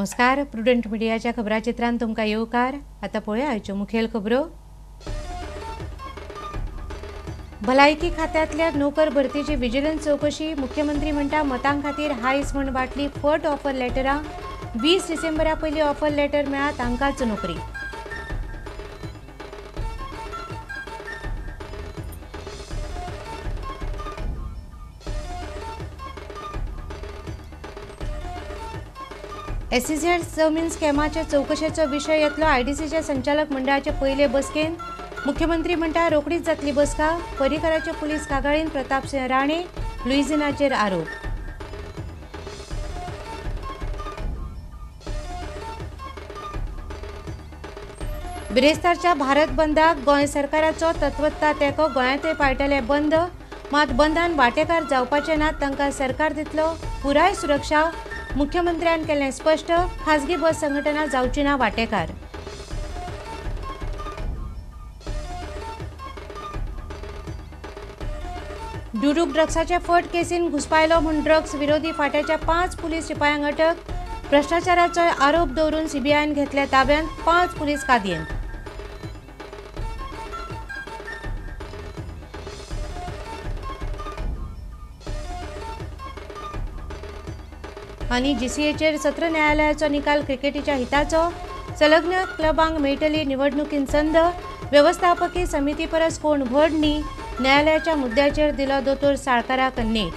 नमस्कार, प्रुडंट मीडियाच्या खबराचित्रांत तुमकां येवकार। आतां पळोवया आयच्यो मुखेल खबरो। भलायकी खात्यांतल्या नोकर भरतीची विजिलन्स चवकशी। मुख्यमंत्री म्हणटा मतां खातीर हायस म्हूण वांटली फट ऑफर लेटरां। 20 डिसेंबरा पयलीं ऑफर लेटर मेळ्ळा तांकांच नोकरी। एसईझेड जमीन स्कॅमाच्या चवकशेचो विशय येतलो आयडीसीच्या संचालक मंडळाचे पयले बसकेंत। मुख्यमंत्री म्हणटा रोखडीच जातली बसका। पर्रीकराच्या पुलीस कागाळीन प्रतापसिंह राणे लुईझिनाचेर आरोप। बिरेस्तारच्या भारत बंदाक गोंय सरकाराचो तत्वत्ता तेंको। गोंयांतय पाळटले बंद, मात बंदान वांटेकार जावपाचे नात, तांकां सरकार दितलो पुराय सुरक्षा। मुख्यमंत्र्यान केलें स्पश्ट, खाजगी बस संघटना जावची ना वांटेकार। डुडूक ड्रग्साच्या फट केसीन घुसपायलो म्हूण ड्रग्स विरोधी फांट्याच्या 5 पुलीस शिपायांक अटक। भ्रष्टाचाराचो आरोप दवरून सीबीआयन घेतल्या ताब्यांत 5 पुलीस कादयेंत। आनी जीसीएचेर सत्र न्यायालयाचो निकाल क्रिकेटीच्या हिताचो। संलग्न क्लबांक मेळटली निवडणुकीन संद। वेवस्थापकी समिती परस कोण व्हड न्ही, न्यायालयाच्या मुद्द्याचेर दिलो दोतोर साळकाराक नेट।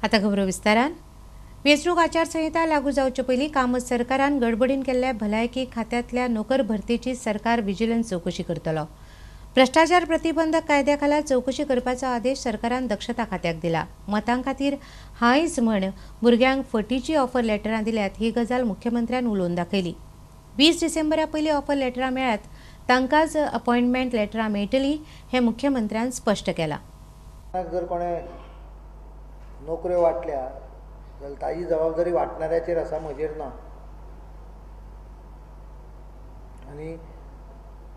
आतां खबरो विस्तारान। वेंचणूक आचारसंहिता लागू जावचे पयलीं कामत सरकारान गडबडीन केल्ल्या भलायकी खात्यांतल्या नोकर भरतीची सरकार विजिलन्स चवकशी करतलो। भ्रष्टाचार प्रतिबंधक कायद्या खाला चवकशी करपाचो आदेश सरकारान दक्षता खात्याक दिला। मतां खातीर हायज म्हण भुरग्यांक फटीची ऑफर लेटरां दिल्यात ही गजाल मुख्यमंत्र्यान उलोवन दाखयली। 20 डिसेंबरा पयलीं ऑफर लेटरां मेळ्ळ्यात तांकांच अपॉयंटमेंट लेटरां मेळटली हें मुख्यमंत्र्यान स्पश्ट केलां। जर कोणें नोकऱ्यो वांटल्या जाल्यार ताजी जबाबदारी वांटणाऱ्याचेर आसा, म्हजेर ना। आनी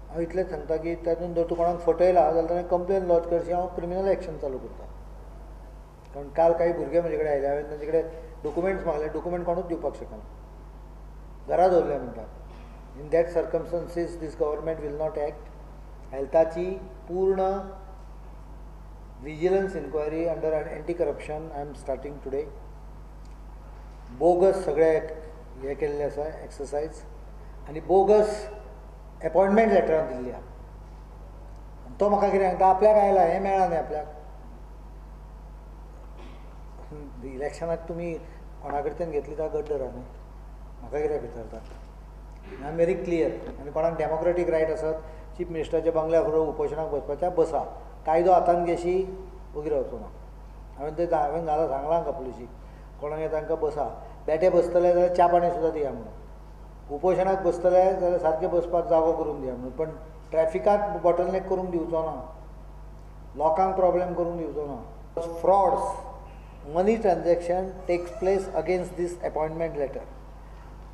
हांव इतलेंच सांगता की तातूंत जर तूं कोणाक फटयला जाल्यार ताणें कंप्लेन लॉज करची, हांव क्रिमिनल एक्शन चालू करता। कारण काल काही भुरगे म्हजे कडेन आयले, हांवें तांचे कडेन डॉक्युमेंट्स मागले, डॉक्युमेंट कोणूच दिवपाक शकना, घरा दवरले म्हणटा। In that circumstances this government will not act. हेल्थाची पूर्ण vigilance inquiry under anti corruption I am starting today. Bogus सगळे हें केल्लें आसा एक्सरसायज आनी बोगस अपॉयंटमेंट लेटरां दिल्ली आहा। तो म्हाका कितें सांगता, आपल्याक आयला हें मेळ्ळा न्ही आपल्याक। इलेक्शनाक तुमी कोणा कडच्यान घेतली ता गड्डर न्ही, म्हाका कित्याक विचारता? I am very clear. आनी कोणाक डेमोक्रेटीक रायट आसत चीफ मिनिस्टराच्या बंगल्या फुडें उपोशणाक बसपाच्या, बसा। कायदो हातान घेशी वगीर रावचो ना। हांवें ते हांवें घाला सांगलां हांकां पुलिशीक, कोणाक तांकां बसा, बेठे बसतले जाल्यार च्या पाणी सुद्दां दिया म्हणून, उपोशणाक बसतले जाल्यार सारकें बसपाक जागो करून दिया म्हणून, पण ट्रॅफिकाक बॉटलनेक करूंक दिवचो ना, लोकांक प्रॉब्लेम करूंक दिवचो ना। Frauds, money transaction takes place against this appointment letter.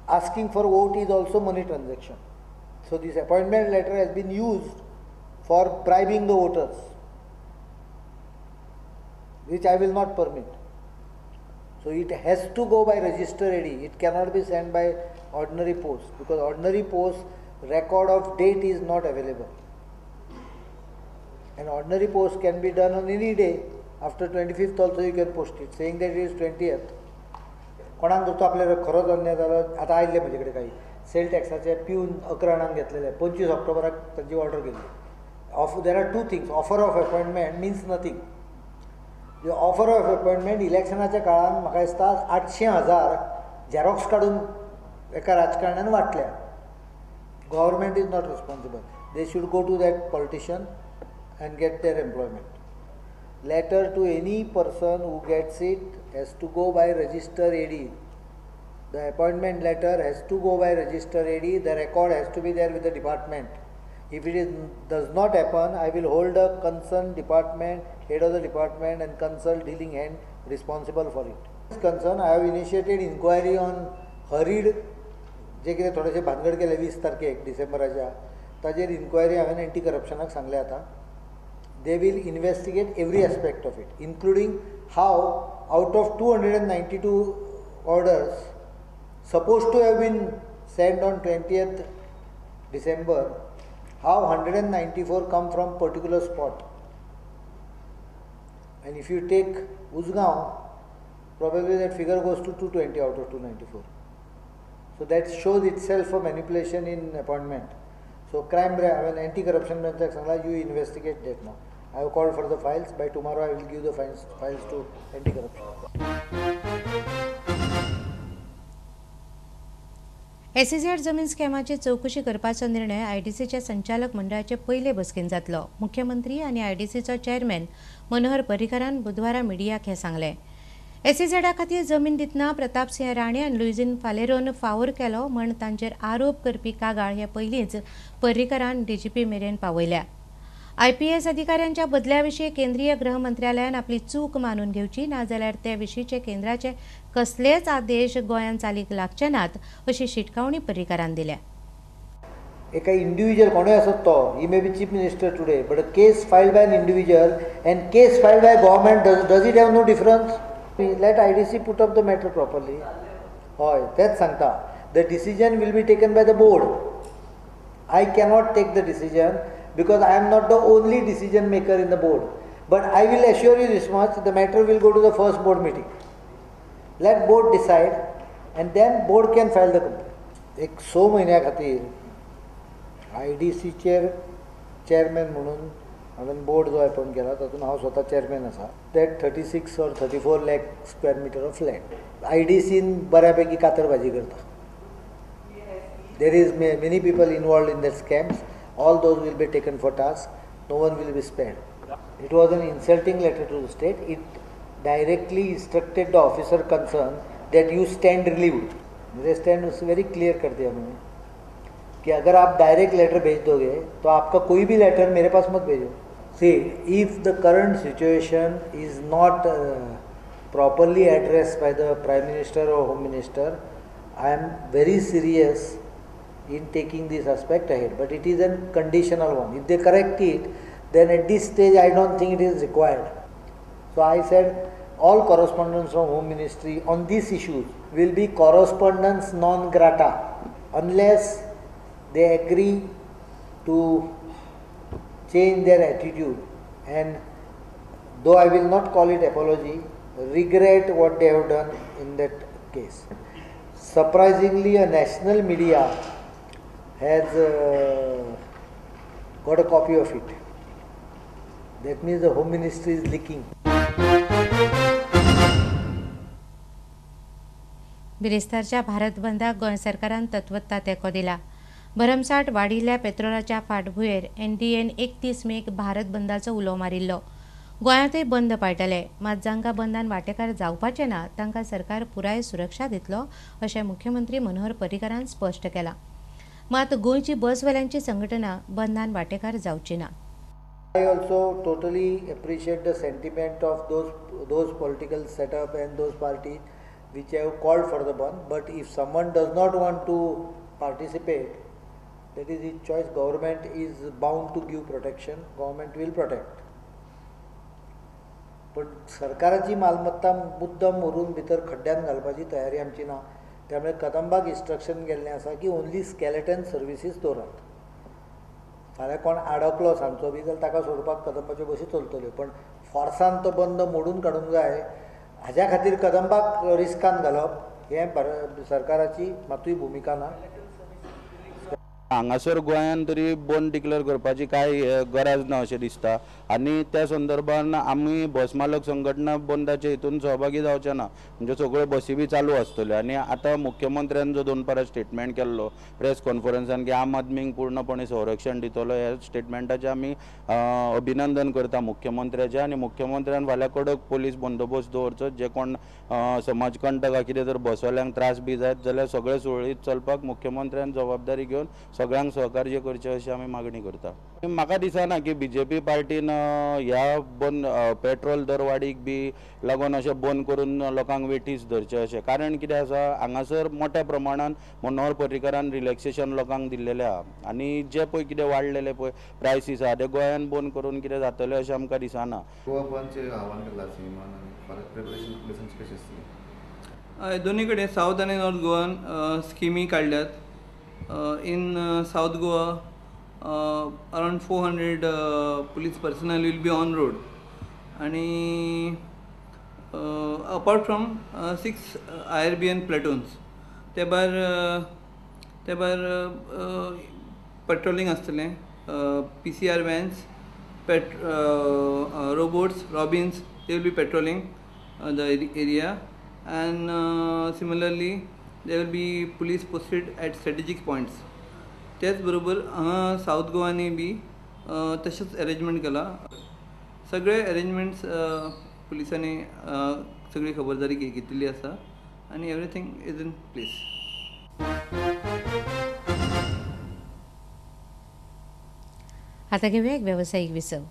Asking for vote is also money transaction. So this appointment letter has been used for bribing the voters, which I will not permit. So it has to go by register AD. It cannot be sent by ordinary post, because ordinary post record of date is not available. And ordinary post can be done on any day. After 25th also you can post it, saying that it is 20th. कोणाक जर तो आपल्या खरोच अन्याय जालो, आतां आयिल्ले म्हजे कडेन काही सेल टॅक्साचे पिवन 11 जाणांक घेतलेले, 25 ऑक्टोबराक तांची ऑर्डर केल्ली। Of there are two things, offer of appointment means nothing. Offer of appointment इलेक्शनाच्या काळान म्हाका दिसता 800,000 झेरॉक्स काडून एका राजकारण्यान वांटल्या। Government is not responsible, they should go to that politician and get their employment. Letter to any person who gets it has to go by register AD. The appointment letter has to go by register AD. The record has to be there with the department. If it is does not happen, I will hold a concerned department, head of the department and concerned dealing hand responsible for it. This concern, I have initiated inquiry on hurried, जे कितें थोडेशें भानगड केलें 20 तारखेक डिसेंबराच्या, ताजेर enquiry हांवें anti करप्शनाक सांगलें आतां। They will investigate every aspect of it, including how out of 292 orders supposed to have been sent on 20th December, how 194 come from particular spot. And if you take Usgaon, probably that figure goes to 220 out of 294. So that shows itself a manipulation in appointment. So crime branch, I mean anti-corruption branch, you investigate that now. I have called for the files. By tomorrow I will give the files to anti-corruption. SEZ जमीन स्कॅमाची चवकशी करपाचो निर्णय आयडीसीच्या संचालक मंडळाचे पयले बसकेन जातलो. मुख्यमंत्री आनी आयडीसीचो चेअरमॅन मनोहर पर्रीकारान बुधवारा मिडियाक हें सांगलें. एसईझेडा खातीर जमीन दितना प्रतापसिंह राणे आनी लुईझीन फालेरोन फावोर केलो म्हण तांचेर आरोप करपी कागाळ हे पयलींच पर्रीकारान डीजीपी मेरेन पावयल्या. आयपीएस अधिकाऱ्यांच्या बदल्या विशीं केंद्रीय गृह मंत्रालयान आपली चूक मानून घेवची, नाजाल्यार ते विशींचे केंद्राचे कसलेच आदेश गोंयांत चालीक लागचे नात अशी शिटकावणी पर्रीकारान दिल्या. एका इंडिव्हिज्युअल कोणूय आसत तो, he may be chief minister today, but a case filed by an individual and case filed by government, does it have no difference? Let IDC put up the matter properly. हय, तेंच सांगता. The decision will be taken by the board. I cannot take the decision because I am not the only decision maker in the board. But I will assure you this much, the matter will go to the first board meeting. Let board decide and then board can file the complaint. एक 6 म्हयन्या खातीर आयडीसीचेर chairman म्हणून हांवें board जो appoint केला तातूंत हांव स्वता चेअरमॅन आसा. That 36 or 34 lakh square meter of land आयडीसीन बऱ्यापैकी कातरभाजी करता. There is many people involved in that scams. All those will be taken for task. No one will be spared. It was an insulting letter to the state. It directly instructed the officer concerned that you stand relieved. Mere stand उससे very clear कर दिया मैंने कि अगर आप direct letter भेज दोगे तो आपका कोई भी लेटर मेरे पास मत भेजो. See, if the current situation is not properly addressed by the Prime Minister or Home Minister, I am very serious in taking this aspect ahead, but it is a conditional one. If they correct it, then at this stage I don't think it is required. So I said all correspondence from Home Ministry on these issues will be correspondence non grata unless they agree to change their attitude and, though I will not call it apology, regret what they have done in that case. Surprisingly, a national media has got a copy of it. That means the Home Ministry is leaking. बिरेस्तारच्या Bharat बंदाक Goa सरकारान तत्वता तेंको दिला. भरमसाठ वाडिल्ल्या पेट्रोलाच्या फाटभुंयेर NDN 31 मेक भारत बंदाचो उलो मारिल्लो. गोंयांतूय बंद पाळटले, मात जांकां बंदान वांटेकार जावपाचें ना तांकां सरकार पुराय सुरक्षा दितलो अशें मुख्यमंत्री मनोहर पर्रीकारान स्पश्ट केलां. मात गोंयची बसवाल्यांची संघटना बंदान वांटेकार जावची ना. I also totally appreciate the sentiment of those political setup and those parties which have called for the ban. But if someone does not want to participate, that is his choice. Government is bound to give protection. Government will protect. पण सरकाराची मालमत्ता मुद्दम व्हरून भितर खड्ड्यान घालपाची तयारी आमची ना. त्यामुळे कदंबाक इन्स्ट्रक्शन गेल्लें आसा की ओन्ली स्केलेटन सर्विसीस दवरात. फाल्यां कोण आडकलो सांजचो बी जाल्यार ताका सोडपाक कदंबाच्यो बसी चलतल्यो, पण फोर्सान तो बंद मोडून काडूंक जाय हाज्या खातीर कदंबाक रिस्कान घालप हें सरकाराची मातूय भुमिका ना. हांगासर गोंयान तरी बंद डिक्लेअर करपाची कांय गरज ना अशें दिसता आनी त्या संदर्भान आमी बस मालक संघटना बंदाचे हितून सहभागी जावचे ना. म्हणजे सगळ्यो बसी बी चालू आसतल्यो. आनी आतां मुख्यमंत्र्यान जो दोनपारा स्टेटमेंट केल्लो प्रेस कॉन्फरन्सान की आम आदमीक पूर्णपणे संरक्षण दितलो, ह्या स्टेटमेंटाचें आमी अभिनंदन करता मुख्यमंत्र्याचें. आनी मुख्यमंत्र्यान फाल्यां कडक पोलीस बंदोबस्त दवरचो, जे कोण समाजकंटक कितें जर बसवाल्यांक त्रास बी जायत जाल्यार सगळें सुरळीत चलपाक मुख्यमंत्र्यान जबाबदारी घेवन सगळ्यांक सहकार्य करचें अशी आमी मागणी करता. म्हाका दिसना की बीजेपी पार्टीन ह्या बंद पेट्रोल दरवाडीक बी लागून अशें बंद करून लोकांक वेठीस धरचें अशें, कारण कितें आसा हांगासर मोठ्या प्रमाणान मनोहर पर्रीकारान रिलॅक्सेशन लोकांक दिल्लेलें आहा आनी जे पळय कितें वाडलेले पळय प्रायसीस आहा ते गोंयान बंद करून कितें जातलें अशें आमकां दिसना. गोवा बंदचें आव्हान केलां सीमान आनी फाल्यां प्रिपरेशन पुलिसांची कशी आसतली? दोनी कडेन सावथ आनी नॉर्थ गोवान स्किमी काडल्यात. In South Goa around 400 police personnel will be on road आनी apart from 6 IRBN platoons. ते भायर पेट्रोलिंग आसतलें, PCR vans, robots, robins, they will be patrolling the area and similarly there will be police posted at strategic points. तेच बरोबर हांगा south गोवानी बी तशेंच arrangement केला. सगळे अरेंजमेंट्स पुलिसांनी सगळी खबरदारी घेतिल्ली आसा आनी एवरीथींग is in place. आता घेऊया एक व्यावसायिक विसव.